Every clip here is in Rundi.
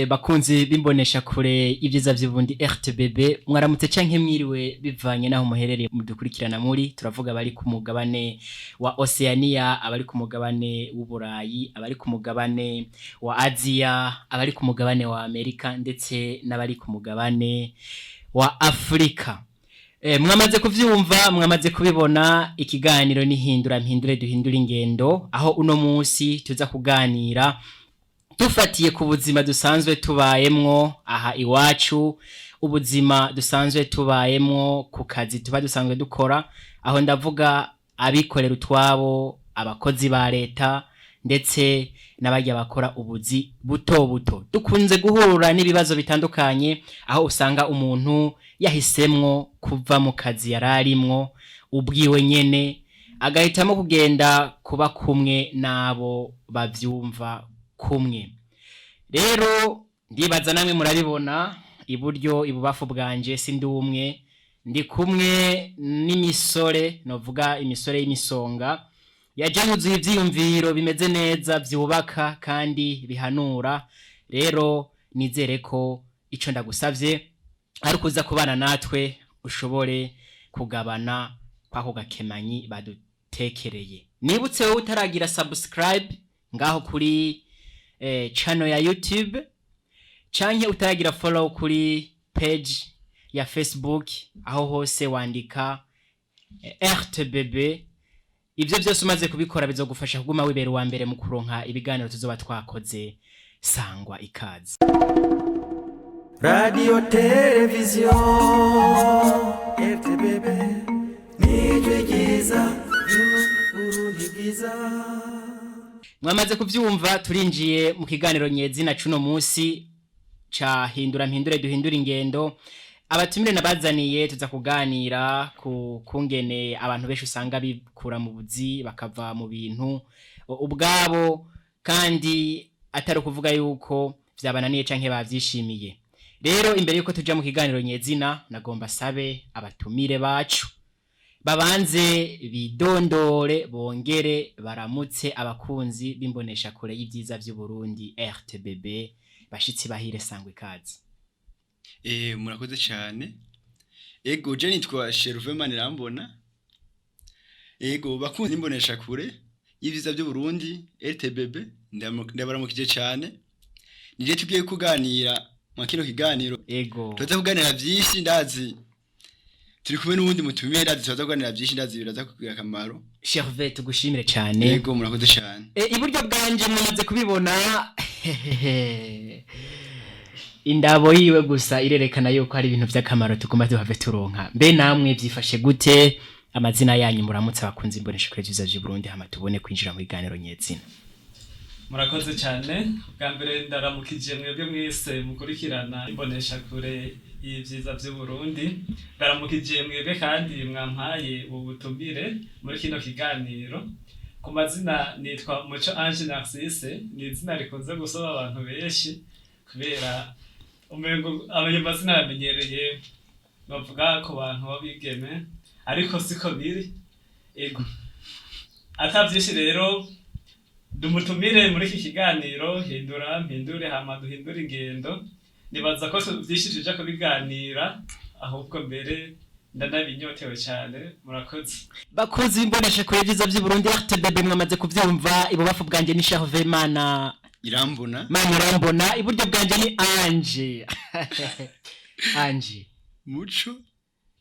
Bakunzi bimbonesha kure ibyiza vy'ubundi RTBB, mwaramutse canke mwiriwe bivanye naho muherereye mudukurikirana. Muri turavuga abari ku mugabane wa Oceania, abari ku mugabane w'Uburayi, abari ku mugabane wa Aziya, abari ku mugabane wa Amerika, ndetse n'abari ku mugabane wa Afrika. Mwamaze kuvyumva, mwamaze kubibona, ikiganiro nihindura mpindure duhindure ingendo, aho uno munsi tuza kuganira dufatiye ku buzima dusanzwe tubayemwo aha iwacu, ubuzima dusanzwe tubayemwo ku kazi tuba dusanzwe dukora. Aho ndavuga abikorera utwabo, abakozi ba leta, ndetse n'abajya bakora ubuzi buto buto. Dukunze guhura n'ibibazo bitandukanye, aho usanga umuntu yahisemwo kuva mu kazi yari arimwo ubwiwe nyene, agahitamo kugenda kuba kumwe n'abo bavyumva kumwe. Rero ndibaza namwe murabibona, iburyo ibubafu bwanje sindi umwe, ndi kumwe n'imisore, novuga imisore y'imisonga yaje yuzuye ivyiyumviro bimeze neza, vyubaka kandi bihanura. Rero nizere ko ico ndagusavye ari ukuza kubana natwe, ushobore kugabana kwako gakemanyi badutekereye. Nibutse wowe utaragira subscribe ngaho kuri channel ya YouTube, canke utaragira follow kuri page ya Facebook, aho hose wandika RTBB. Ivyo vyose umaze kubikora bizogufasha kuguma wibera uwa mbere mu kuronka ibiganiro tuzoba twakoze. Sangwa ikaze. Radio Televiziyo RTBB, nijwi ryiza ry'Uburundi bwiza. Mwamaze kuvyumva, turinjiye mu kiganiro nyezina cuno musi ca hindura mpindure duhindure ingendo. Abatumire nabazaniye, tuza kuganira ku kungene abantu benshi usanga bikura mu buzi, bakava mu bintu ubwabo, kandi atari ukuvuga yuko vyabananiye canke bavyishimiye. Rero imbere yuko tuja mu kiganiro nyezina, nagomba sabe abatumire bacu babanze bidondore, bongere baramutse abakunzi b'imbonesha kure y'ibyiza vy'Uburundi RTBB. Bashitsi bahire, sangwa ikaze. Murakoze cyane. Ego, je nitwa Sherve Manirambona. Ego, bakunzi imbonesha kure y'ivyiza by'u Burundi RTBB, ndabaramukije cyane. Nije tugiye kuganira mu kino kiganiro. Tuza kuganira byinshi, ndazi turi kumwe n'uwundi mutumiye, ndazi tuza kuganira byinshi, ndazi biraza kugira akamaro. Sherve, tugushimire cyane. Ego, murakoze cyane. Iburyo bwanje mumaze kubibona, indabo yiwe gusa irerekana yuko hari ibintu vy'akamaro tugomba duhave turonka. Mbe namwe vyifashe gute? Amazina yanyu, muramutse abakunzi imbonesha kure y'ivyiza vy'Uburundi, hama tubone kwinjira mu biganiro nyezina. Murakoze cyane. Bwa mbere ndaramukije mwebwe mwese mukurikirana imboneshakure y'ibyiza by'Uburundi. Ndaramukije mwebwe kandi mwampaye ubu butumire muri kino kiganiro. Ku mazina nitwa Muco Ange Narcisse, ni izina rikunze gusaba abantu benshi kubera umengo ayo mazina yamenyereye bavuga ku bantu b'abigeme, ariko siko biri. Ego, ata byinshi rero, dumutumire muri iki kiganiro hindura mpindure hama duhindure ingendo. Nibaza ko byinshi tuja kubiganira, ahubwo mbere ndanabinyotewe cyane. Murakoze. Bakunzi b'imbonesha kure y'ivyiza vy'Uburundi RTBB, mwamaze kuvyumva, ibubafu bwanje ni Sherve Mana Irambona. Mana irambona, iburyo bwanje ni Ange Ange Muco.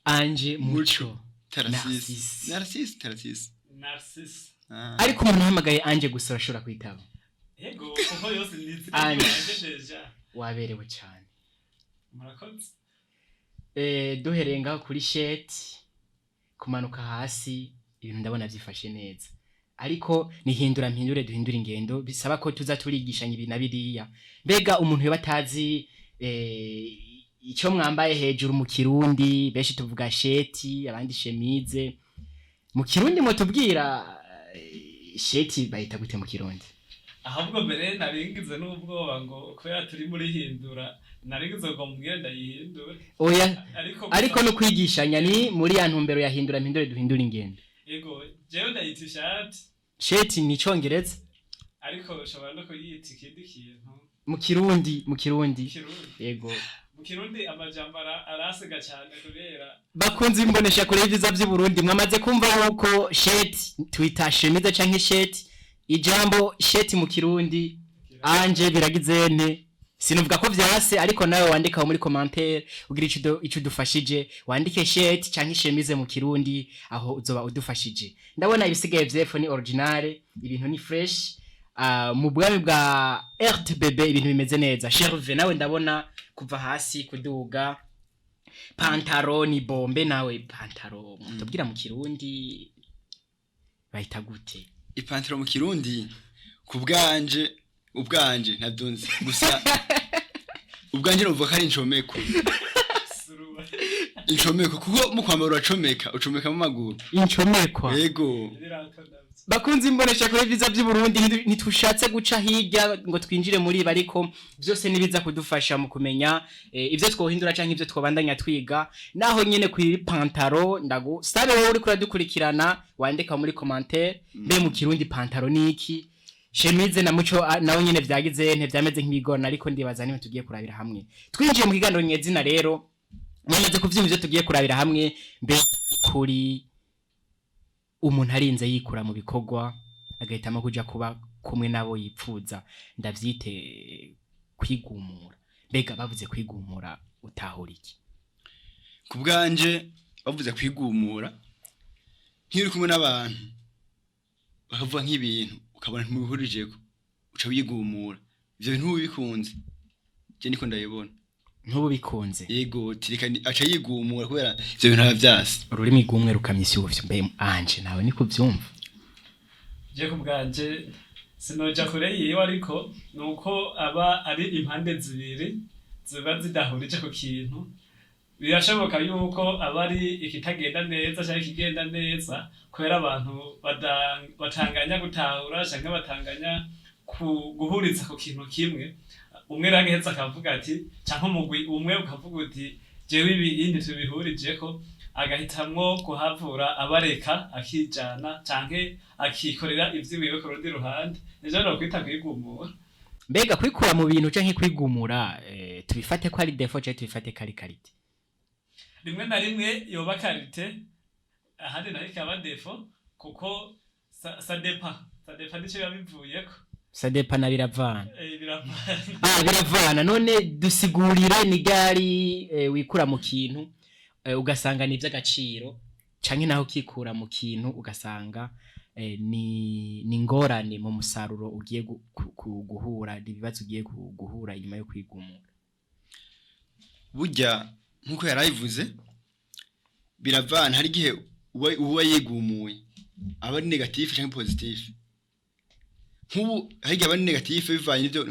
Ange Muco. Tarasisi. Narcisse. Narcisse, Tarasisi. Narcisse. Ah. Ariko umuntu uhamagaye Ange gusa urashobora kwitaba. Ego, kuko yose nizi. Ange. Deja. Waberewe cyane. Murakoze. Duhereye ngaho kuri sheti kumanuka hasi, ibintu ndabona vyifashe neza, ariko nihindura mpindure duhindure ingendo, bisaba ko tuza turigishanya ibi na biriya. Mbega umuntu yoba atazi icyo mwambaye hejuru mu Kirundi, benshi tuvuga sheti, abandi chemise, mu Kirundi mutubwira sheti bayita gute mu Kirundi? Ahubwo mbere naringize n'ubwoba ngo kubera turi muri hindura, naringize ngo mbwire ndayihindure. Oya. Ariko ariko no kwigishanya ni muri ya ntumbero ya hindura mpindure duhindure ingendo. Ego, jewe ndayita ishati. Sheti ni icongereza. Ariko ushobora no kuyita ikindi kintu. Mu Kirundi. Kirundi. Yego. Mu Kirundi amajambo arasiga cyane kubera Bakunzi imbonesha kure y'ivyiza vy'Uburundi, mwamaze kumva yuko sheti twita chemise canke sheti. Ijambo sheti mu Kirundi, anje biragizene, sinuvuga ko vyase, ariko nawe wandika muri commentaire ugira ico udufashije, wandike sheti canke chemise mu Kirundi, aho uzoba udufashije. Ndabona ibisigaye vyepfo ni originale, ibintu ni fresh. Mu bwami bwa RTBB ibintu bimeze neza. Cherve, nawe ndabona kuva hasi kuduga pantaro ni bombe. Nawe pantaro mutubwira mu Kirundi bahita gute? Ipantaro mu Kirundi ku bwanje, ubwanje ntabyo nzi, gusa ubwanje numva ko ari incomeko. Suruba. Incomeko, kuko mu kwambara uracomeka, ucomekamo amaguru. Incomekwa. Yego. Ibirato navyo. Bakunzi imbonesha kure vyiza vy'Uburundi, ntitushatse guca hirya ngo twinjire muri ibi, ariko byose nibiza kudufasha mu kumenya ivyo twohindura canke ivyo twobandanya twiga. Naho nyene ku pantaro, ndagusabe wowe uriko uradukurikirana wandika muri commentaire, mbe mu Kirundi pantaro niki? Chemise na muco nawe nyene vyagize ntivyameze nk'ibigorana, ariko ndibaza niba tugiye kurabira hamwe. Twinjiye mu kiganiro nyezina rero, mwamaze kuvyumva ivyo tugiye kurabira hamwe. Mbe kuri umuntu arinze yikura mu bikorwa agahitamo kuja kuba kumwe nabo yipfuza, ndavyite kwigumura, mbega bavuze kwigumura utahura iki? Ku bwanje bavuze kwigumura, nk'iyo uri kumwe n'abantu bakavuga nk'ibintu ukabona ntimubihurijeko, uca wigumura, ivyo bintu ntubikunze. Je niko ndabibona. Ntubu bikunze. Yego, tireka aca yigumura kubera ivyo bintu aba vyase. Ururimi rw'umwe rukamya ishyushyu. Mbe anje, nawe niko uvyumva? Je ku bwanje sinoja kure yiwe, ariko nuko aba ari impande zibiri ziba zidahurije ku kintu. Birashoboka yuko aba ari ikitagenda neza cyangwa ikigenda neza, kubera abantu batanganya gutahura canke batanganya guhuriza ku kintu kimwe. Umwe rero agaheza akavuga ati, canke umugwi umwe ukavuga uti: "Jewe ibi indi tubihurijeko", agahitamwo kuhavura abareka akijana canke akikorera ivy'iwiwe ku rundi ruhande. Nivyo nokwita kwigumura. Mbega kwikura mu bintu canke kwigumura, tubifate ko ari défaut canke tubifate ko ari qualité? Rimwe na rimwe yoba qualité, ahandi nayo ikaba défaut, kuko ça dépend nico biba bivuyeko. Ça dépend na biravana. Biravana. Ah, biravana. None dusigurire, ni ryari wikura mu kintu ugasanga ni ivy'agaciro, canke naho ukikura mu kintu ugasanga ni ngorane mu musaruro ugiye guhura, ibibazo ugiye guhura inyuma yo kwigumura? Burya nkuko yarabivuze, biravana. Hari igihe uba yigumuye aba ari négatif canke positif. Nk'ubu hari igihe aba ari négatif bivanye n'ivyo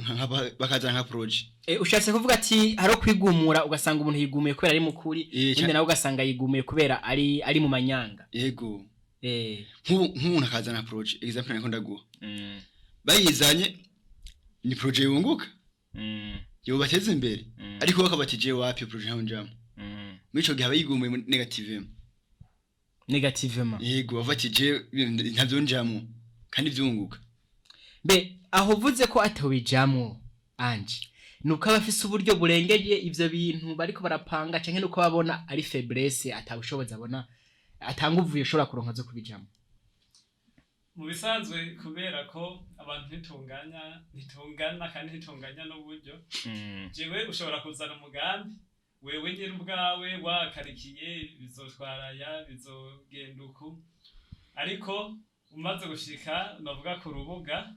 bakazana nka projet. Ushatse kuvuga ati hari kwigumura ugasanga umuntu yigumuye kubera ari mukuri, undi nawe ugasanga yigumuye kubera ari mu manyanga. Yego. Nk'ubu nk'umuntu akazana projet, exemple nako ndaguha, bayizanye ni projet yunguka, yobateza imbere, ariko bakabatije wapi, projet ntaho njamwo. Muri ico gihe aba yigumuye négative. Négativement. Yego, bavatije ntavyo njamwo kandi vyunguka. Mbe aho uvuze ko atobijamwo, anje, nuko aba afise uburyo burengeye ivyo bintu bariko barapanga, canke nuko babona ari faiblesse, atabushobozi abona, atanga uvuye ushobora kuronka zo kubijamwo? Mu bisanzwe, kubera ko abantu ntitunganya, ntitungana kandi ntitunganya n'uburyo, jewe ushobora kuzana umugambi wewe nyine ubwawe wakarikiye bizotwaraya, bizogenda uku, ariko umaze gushika novuga ku rubuga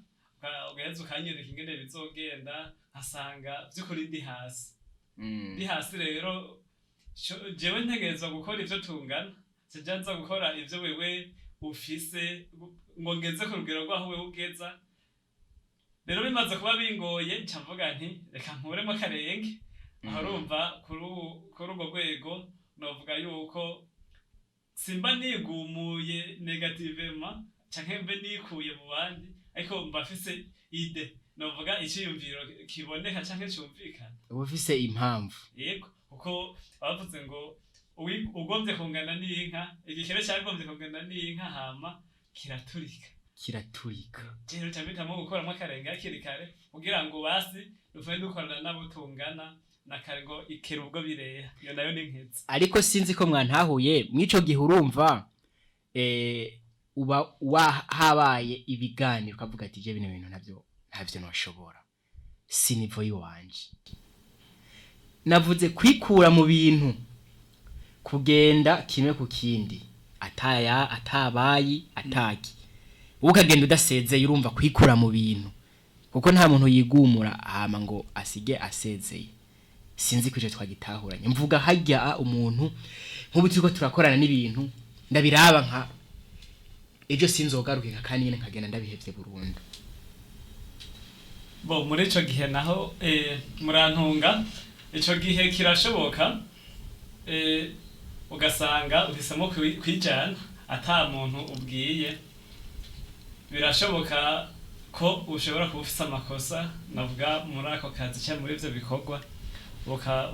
ugaheza ukanyereka ingene bizogenda, nkasanga vy'ukuri ndi hasi, ndi hasi. Rero jewe ntegerezwa gukora ivyo tungana, sija nza gukora ivyo wewe ufise ngo ngeze ku rugero rw'aho wewe ugeza. Rero bimaze kuba bingoye, nca mvuga nti reka nkuremo akarenge aho. Urumva kuri urwo rwego novuga yuko simba nigumuye négativement canke mbe nikuye mu bandi, ariko mba mfise idée, novuga iciyumviro kiboneka canke cumvikana. Uba ufise impamvu. Yego, kuko bavuze ngo ugombye kungana n'inka, igikere cyagombye kungana n'inka hama kiraturika. Kiraturika. Rero ca mpitamo gukuramo akarenge hakiri kare kugira ngo basi Dufume dukorana n'abo tungana na kare ngo ikera ubwo bireha, iyo nayo ni nkezi. Ariko sinzi ko mwantahuye mw'ico gihe, urumva uba habaye ibiganiro ukavuga ati: "Je bino bintu navyo ntavyo noshobora, si niveau yiwanje." Navuze kwikura mu bintu, kugenda kimwe ku kindi, ataya atabayi ataki, wowe ukagenda udasezeye. Urumva kwikura mu bintu, kuko nta muntu yigumura hama ngo asige asezeye. Sinzi ko ico twagitahuranye. Mvuga harya umuntu nk'ubu turiko turakorana n'ibintu, ndabiraba nka ejo sinzogaruke, kandi nyene nkagenda ndabihevye burundu. Bo muri ico gihe naho, murantunga, ico gihe kirashoboka, ugasanga uhisemo kwijana ata muntu ubwiye. Birashoboka ko ushobora kuba ufise amakosa, navuga muri ako kazi canke muri ivyo bikorwa,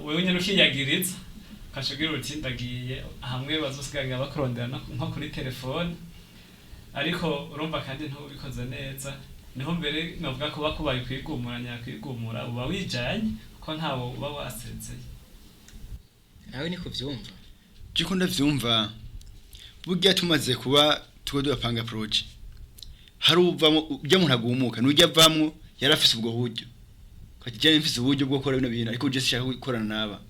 wewe nyene ukiyagiriza, ukaca ugira uti: "Ndagiye", hamwe bazosigara bakurondera nko kuri telefone. Ariko urumva kandi ntubikoze neza, niho mbere novuga kuba kubaye kwigumura nyakwigumura, uba wijanye kuko ntawo uba wasezeye. Nawe niko vyumva? Jiko ndavyumva. Burya tumaze kuba tuko durapanga projet, hari uvamo ujya muntu agumuka nujya avamwo yarafise ubwo buryo, kati je mfise uburyo bwo gukora bino bintu, ariko je sishaka gukorana naba,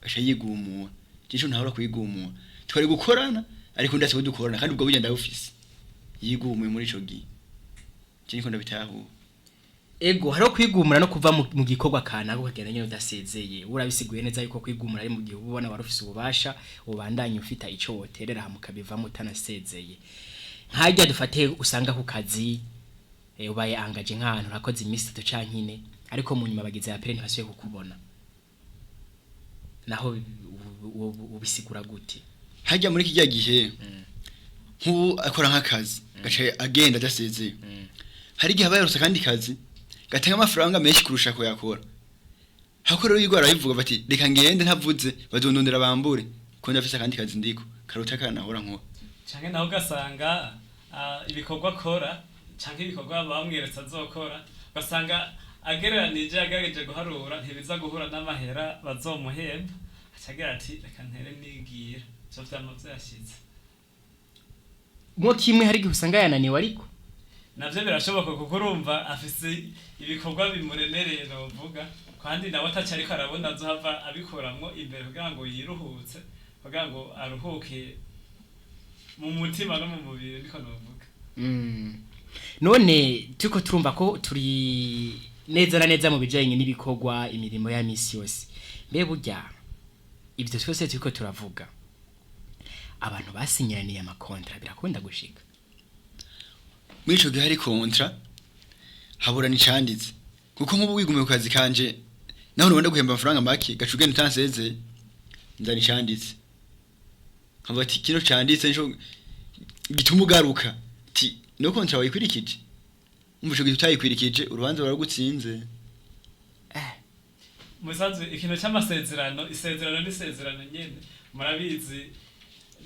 aca yigumura. Jico ntahora kwigumura, twari gukorana, ariko ndase ko dukorana kandi ubwo buryo ndabufise. Yigumuye muri ico gihe, je niko ndabitahura. Ego, hariho kwigumura no kuva mu gikorwa kanaka ukagenda nyene udasezeye. Urabisiguye neza yuko kwigumura ari mu gihe uba ubona wari ufise ububasha, ubandanye ufita ico woterera, hama ukabivamo utanasezeye. Nkarya dufate usanga ku kazi, ubaye angaje nk'ahantu, urakoze iminsi 3 canke 4, ariko mu nyuma bagize appel, ntibasubiye kukubona. Naho ubisigura gute? Hajya muri kijya gihe, nk'ubu akora nk'akazi gaca agenda adasezeye, hari igihe aba yarose akandi kazi gatanga amafaranga menshi kurusha ko yakora hako. Rero yigwa arabivuga bati: "Reka ngende ntavuze, bazondondera bambure, ko ndafise akandi kazi ndiko karuta kanahora nkora." Canke naho ugasanga ibikorwa akora canke ibikorwa bamweretse azokora, ugasanga agereranije, agerageje guharura, ntibiza guhura n'amahera bazomuhemba, aca agira ati: "Reka ntere nigira." Ivyo vyama vyashitse. Mwo kimwe hari igihe usanga yananiwe, ariko Navyo birashoboka, kuko urumva afise ibikorwa bimuremereye, novuga kandi nawe ataco ariko arabona azohava abikuramwo imbere kugira ngo yiruhutse, kugira ngo aruhuke mu mutima no mu mubiri, niko novuga. None turiko turumva ko turi neza na neza mu bijanye n'ibikorwa, imirimo ya misi yose. Mbe burya ibyo twese turiko turavuga, abantu basinyiraniye amakontra, birakunda gushika? Muri ico gihe hari contrat, haburana icanditse, kuko nk'ubu wigumiye ku kazi kanje, naho nubona guhemba amafaranga make, gaca ugenda utansezeye, nzana icanditse, nkavuga ati: "Kino canditse nico gituma ugaruka." Ti no contrat wayikwirikije, umva ico gihe utayikwirikije, urubanza baragutsinze. Musanzwe ikintu c'amasezerano, isezerano n'isezerano nyene, murabizi,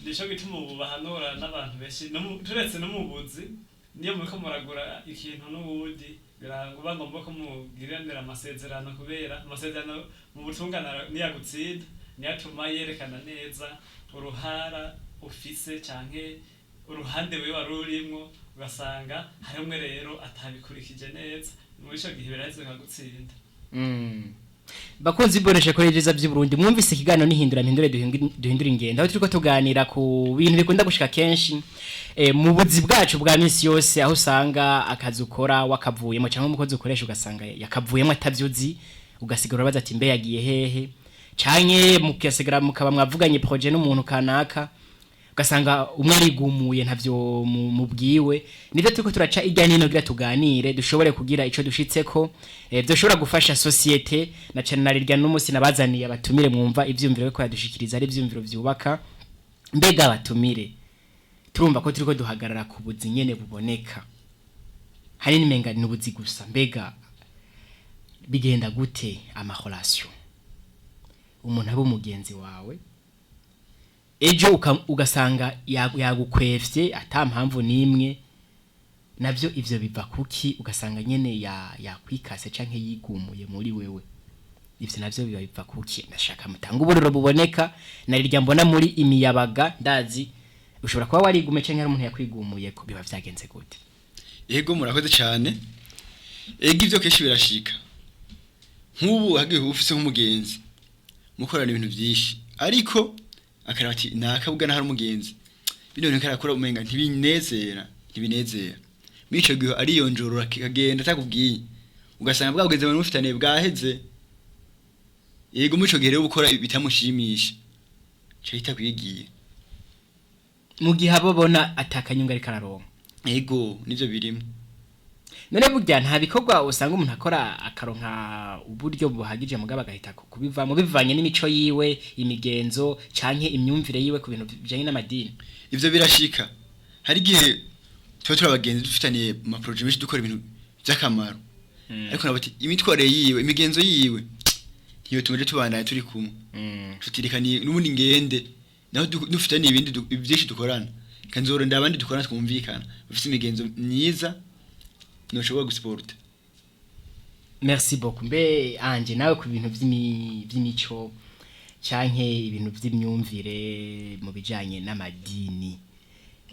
nico gituma ubu bahanura n'abantu benshi, turetse no mu buzi, niyo muriko muragura ikintu n'uwundi, birangombwa ngombwa ko mugiriranira amasezerano, kubera amasezerano mu butungane niyagutsinda, niyo atuma yerekana neza uruhara ufise canke uruhande wewe wari urimwo. Ugasanga harimwe rero atabikurikije neza, muri ico gihe biraheze bikagutsinda. Bakunzi bonesha kuri ibyiza by'u Burundi, mwumvise ikiganiro nihindura mpindure duhindure ingendo, aho turiko tuganira ku bintu bikunda gushika kenshi mu buzi bwacu bwa misi yose, aho usanga akazi ukora wakavuyemo, cyangwa umukozi ukoresha ugasanga yakavuyemo atavyuzi, ugasigara urabaza ati: "Mbe yagiye hehe?" Canke mukasigara mukaba mwavuganye projet n'umuntu kanaka, ugasanga umwe arigumuye, ntavyo mubwiwe. Nivyo turiko turaca irya nino kugira tuganire, dushobore kugira ico dushitseko vyoshobora gufasha société, na cane na rirya n'umunsi nabazaniye abatumire, mwumva ivyumviro ko yadushikiriza ari ivyumviro vyubaka. Mbega abatumire, turumva ko turiko duhagarara ku buzi nyene buboneka, hari nimenga ni ubuzi gusa. Mbega bigenda gute ama relation, umuntu aba umugenzi wawe, ejo ugasanga yagukwevye ata mpamvu n'imwe? Navyo ivyo biva kuki? Ugasanga nyene ya yakwikase canke yigumuye muri wewe, ivyo navyo biba biva kuki? Ndashaka mutanga uburiro buboneka. Narirya mbona muri imiyabaga, ndazi ushobora kuba warigume canke hari umuntu yakwigumuye, ko biba vyagenze gute? Ego, murakoze cyane. Ego, ibyo kenshi birashika. Nk'ubu hagiye ufise nk'umugenzi mukorana ibintu byinshi, ariko akaraba ati nakabwa hari umugenzi, bino bintu karakora umenga ntibinezera, ntibinezera. Muri ico gihe ariyonjorora akagenda atakubwiye, ugasanga bwa bugenzi bwawe mufitaniye bwaheze. Yego, muri ico gihe rero ukora bitamushimisha, ca ahita kwigiye. Mu gihe abo bona atakanyunga ariko araronka. Ego, nivyo birimo. None burya nta bikorwa usanga umuntu akora akaronka uburyo buhagije, mugabo agahita kubivamo bivanye n'imico yiwe, imigenzo canke imyumvire yiwe ku bintu bijanye n'amadini? Ivyo birashika. Hari igihe tuba turi abagenzi, dufitaniye amaproje menshi, dukora ibintu by'akamaro, ariko nabo ati imitwarire yiwe, imigenzo yiwe ntiyotuma tubandanya turi kumwe. Tutireka n'ubundi ngende naho dufitaniye ibindi byinshi dukorana, kanzorondera abandi dukorana twumvikana, bafise imigenzo myiza noshobora gusiporta. Merci beaucoup. Mbe anje nawe, ku bintu vy'imico canke ibintu vy'imyumvire mu bijanye n'amadini,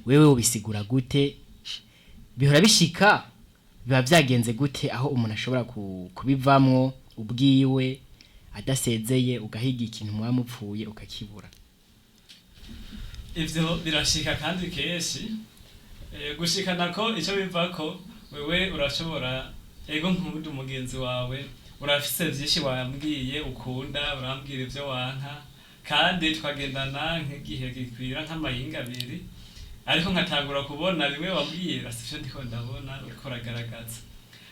wewe ubisigura gute? Bihora bishika? Biba vyagenze gute aho umuntu ashobora kubivamwo ubwiwe adasezeye, ugahiga ikintu muba mupfuye ukakibura? Ivyo birashika kandi kenshi. Gushikana ko icyo bivako, wewe urashobora, ego, nk'undi umugenzi wawe urafise vyinshi wambwiye ukunda, urambwira ivyo wanka, kandi tukagendana nk'igihe gikwira nk'amayinga abiri, ariko nkatangura kubona bimwe wambwira sivyo ndiko ndabona uriko uragaragaza.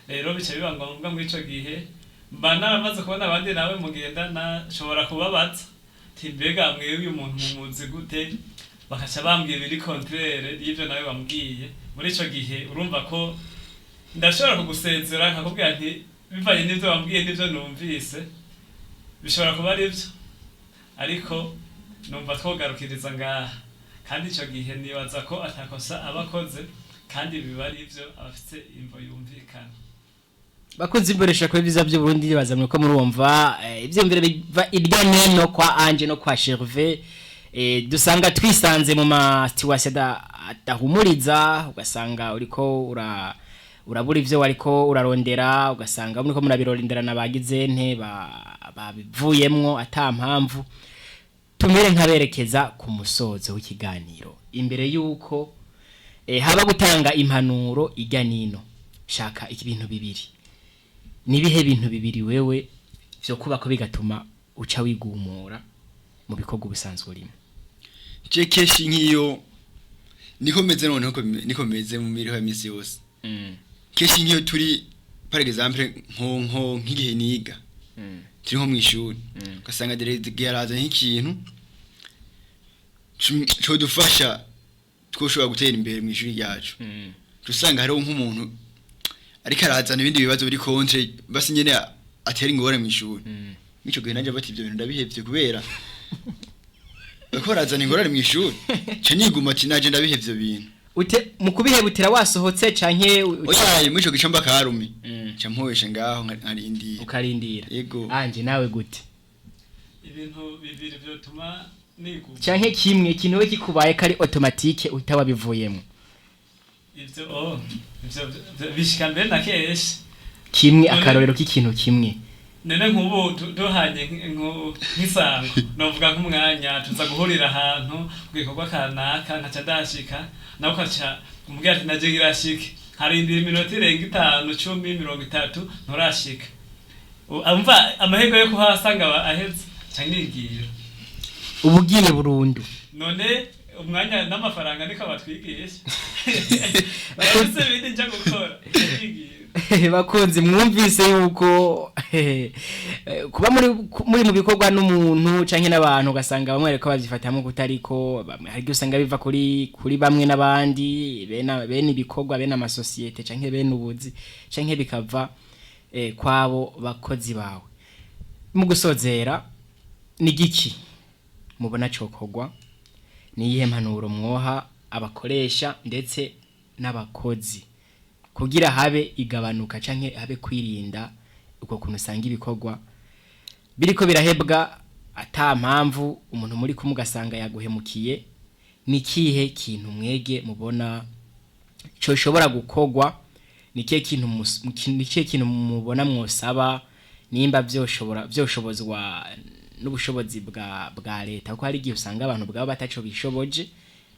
Rero bica biba ngombwa muri ico gihe mba naramaze kubona abandi nawe mugendana, nshobora kubabaza nti: "Mbega mwewe uyu muntu mumuzi gute?" Bakaca bambwira ibiri contraire y'ivyo nawe wambwiye. Muri ico gihe urumva ko ndashobora kugusezera, nkakubwira nti: "Bivanye n'ivyo wambwiye n'ivyo numvise, bishobora kuba ari vyo, ariko numva twogarukiriza ngaha." Kandi ico gihe nibaza ko atakosa aba akoze, kandi biba ari ivyo, aba afise imvo yumvikana. Bakunzi imbonesha kuri vyiza by'Uburundi, bazamwe ko murumva ivyiyumviro biva irya nino kwa Ange no kwa Gervais. Dusanga twisanze mu ma situation adahumuriza, ugasanga uriko urabura ivyo wariko urarondera, ugasanga muriko murabironderana bagize nte babivuyemwo ata mpamvu. Tumere nkaberekeza ku musozo w'ikiganiro. Imbere yuko haba gutanga impanuro ijya nino, shaka ibintu bibiri. Nibihe bintu bibiri wewe vyo kubako bigatuma uca wigumura mu bikorwa ubusanzwe urimo? Je kenshi nk'iyo niko meze, noneho niko meze mu mibereho ya misi yose. Kenshi nk'iyo turi, par exemple, nko nk'igihe niga, turi nko mw'ishuri, ugasanga délégué yarazanye nk'ikintu codufasha twoshobora gutera imbere mw'ishuri ryacu, usanga hariho nk'umuntu ariko arazana ibindi bibazo biri contre, basi nyene atera ingorane mw'ishuri. Mw'ico gihe nanje bati ivyo bintu ndabihevye, kubera bariko barazana ingorane mw'ishuri, ca niguma ati naje ndabihevye ivyo bintu. Ute mu kubihebutira wasohotse canke Oya, mw'ico gice mba karume, ca mpoyeshe ngaho nkarindira. Ukarindira. Yego. Anje nawe gute? Ibintu bibiri vyotuma niguma? Canke kimwe, ikintu we kikubaye kari automatique uhita wabivuyemo. Ivyo, oh, ivyo bishika mbere na kenshi. Kimwe, akarorero k'ikintu kimwe. None nk'ubu duhanye nk'isango, novuga nk'umwanya tuza guhurira ahantu ku gikorwa kanaka, nkaca ndahashika, nawe ukaca umbwira ati naje ngirashike, nkarindira iminota irenga 5, 10, 30, nturashika. Umva amahirwe yo kuhasanga aba aheze, nca nigira. Uba ugiye burundu. None umwanya n'amafaranga niko batwigisha, bafise ibindi nja gukora, nigira. Bakunzi, mwumvise yuko kuba muri mu bikorwa n'umuntu canke n'abantu, ugasanga bamwe bariko bavyifatamwo kutariko bamwe, hari igihe usanga biva kuri bamwe n'abandi bene ibikorwa, bene amasosiyete canke bene ubuzi, canke bikava kwabo bakozi bawe. Mu gusozera, ni giki mubona cokorwa? Ni iyihe mpanuro mwoha abakoresha ndetse n'abakozi? Kugira habe igabanuka canke habe kwirinda uko kuntu usanga ibikorwa biriko birahebwa ata mpamvu, umuntu muri kumwe ugasanga yaguhemukiye. Ni kihe kintu mwege mubona coshobora gukorwa? Ni kihe kintu mubona mwosaba, nimba vyoshobora, vyoshobozwa n'ubushobozi bwa leta? Kuko hari igihe usanga abantu bwabo bataco bishoboje,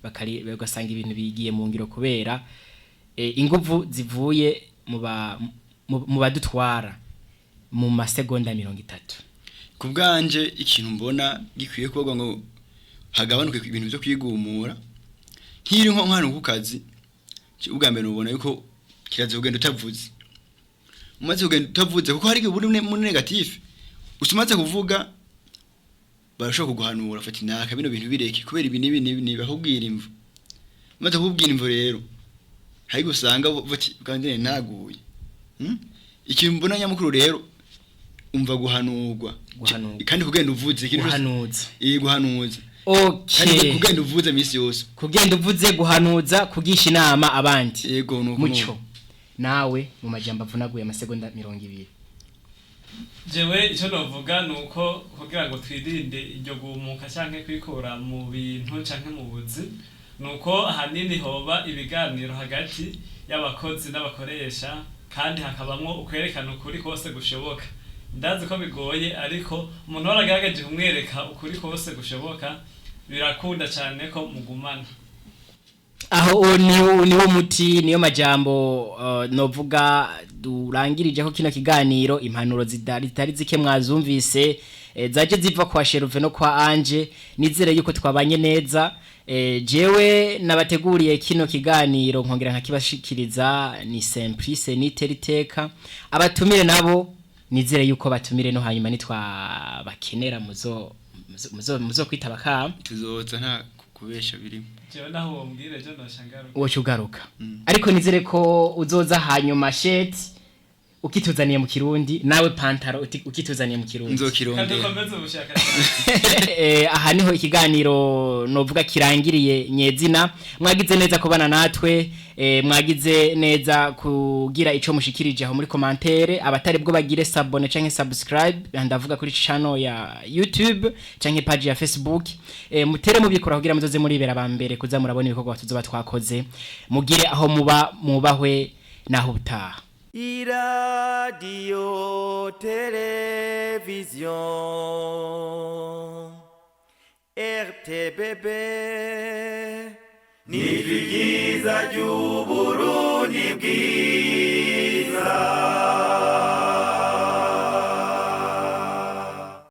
bagasanga ibintu bigiye mu ngiro kubera inguvu zivuye mu badutwara. Mu masegonda 30. Ku bwanje, ikintu mbona gikwiye kuba ngo hagabanuke ibintu byo kwigumura, nk'iri nko nkano ku kazi, ubwa mbere ubona yuko kiraza kugenda utavuze, umaze kugenda utavuze, kuko hari igihe uba uri muri négatif, usumaze kuvuga barashobora kuguhanura, fata inaka bino bintu bireke kubera ibi n'ibi n'ibi n'ibi, bakubwira imvo. Umaze kukubwira imvo rero, hari igihe usanga bati kandi naguye. Ikintu mbona nyamukuru rero, umva guhanurwa. Guhanurwa. Kandi kugenda uvuze ikintu Guhanuza. Guhanuza kandi kugenda uvuze misi yose. Kugenda uvuze, guhanuza, kugisha inama abandi. Yego, nuko. Muco, nawe mu majambo avunaguye, amasegonda 20. Jewe icyo novuga ni uko kugira ngo twirinde iryo gumuka canke kwikura mu bintu canke mu buzi, ni uko ahanini hoba ibiganiro hagati y'abakozi n'abakoresha, kandi hakabamwo ukwerekana ukuri kose gushoboka. Ndazi ko bigoye, ariko umuntu waragaragaje kumwereka ukuri kose gushoboka, birakunda cyane ko mugumana. Aho niwo muti, niyo majambo novuga durangirijeho kino kiganiro. Impanuro zitari zike mwazumvise, zaje ziva kwa Sheruve no kwa Anje. Nizere yuko twabanye neza. Jewe nabateguriye kino kiganiro nkongera nkakibashikiriza ni Simplice Niteriteka. Abatumire nabo nizere yuko batumire no hanyuma nitwabakenera muzo kwitaba kama. Tuzoza, nta kubesha birimo. Jewe naho wombwire ejo noshangaruka. Woca ugaruka. Ariko nizere ko uzoza hanyuma sheti ukituzaniye mu Kirundi, nawe pantaro ukituzaniye mu Kirundi. Nzokirondera. Kandi ukomeze ubushakashatsi. Aha niho ikiganiro novuga kirangiriye nyezina. Mwagize neza kubana natwe, mwagize neza kugira ico mushikirije aho muri commentaire. Abatari bwo bagire s'abonner canke subscribe, ndavuga kuri channel ya YouTube canke page ya Facebook. Mutere mubikora kugira muzoze muribera ba mbere kuza murabona ibikorwa tuzoba twakoze. Mugire aho muba mubahwe, naho ubutaha. Iradiyo televiziyo RTBB ni ryiza ry'Uburundi bwiza.